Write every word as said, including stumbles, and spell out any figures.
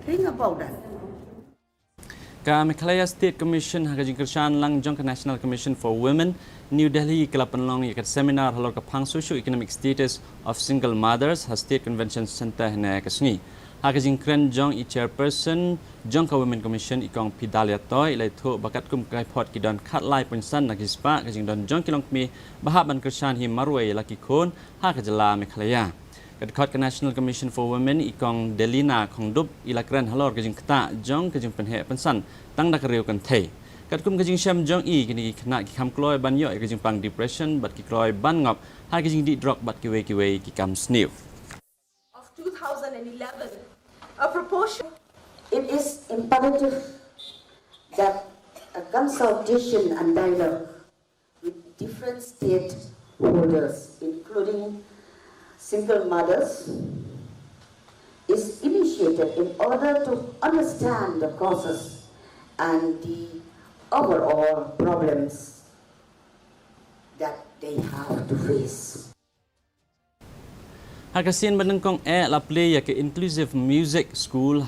Think about that. Ka Meghalaya State Commission ha ka jingkyrshan lang jong ka National Commission for Women, New Delhi, ka la pynlong ïa ka seminar halor ka phang socio-economic status of single mothers ha State Convention Centre hynne ka sngi. Ha ka jingkren jong i chairperson jong ka Women Commission, i Kong Pidal Yatoi, i la ïathuh ba katkum ka phot ki don khatlai point san na ki spah ka jingdon jong ki longkmie ba hap ban kyrshan hi marwei la ki khun ha ka jylla Meghalaya. Ka dkhot ka National Commission for Women, i Kong Delina Khongdup, i la kren halor ka jingktah jong ka jingpynheh pynsan tang da ka riew kynthei. Katkum ka jingshem jong i, kine ki khynnah ki kham kloi ban ïoh ïa ka jingpang depression bad ki kloi ban ngop ha ka jingdih drok bad kiwei kiwei ki kam sniew. Of two thousand eleven, a proportion. It is imperative that a consultation and dialogue with different stakeholders, including single mothers, is initiated in order to understand the causes and the overall problems that they have to face. Ha ka sien ba nyngkong eh, la plie ïa ka Inclusive Music School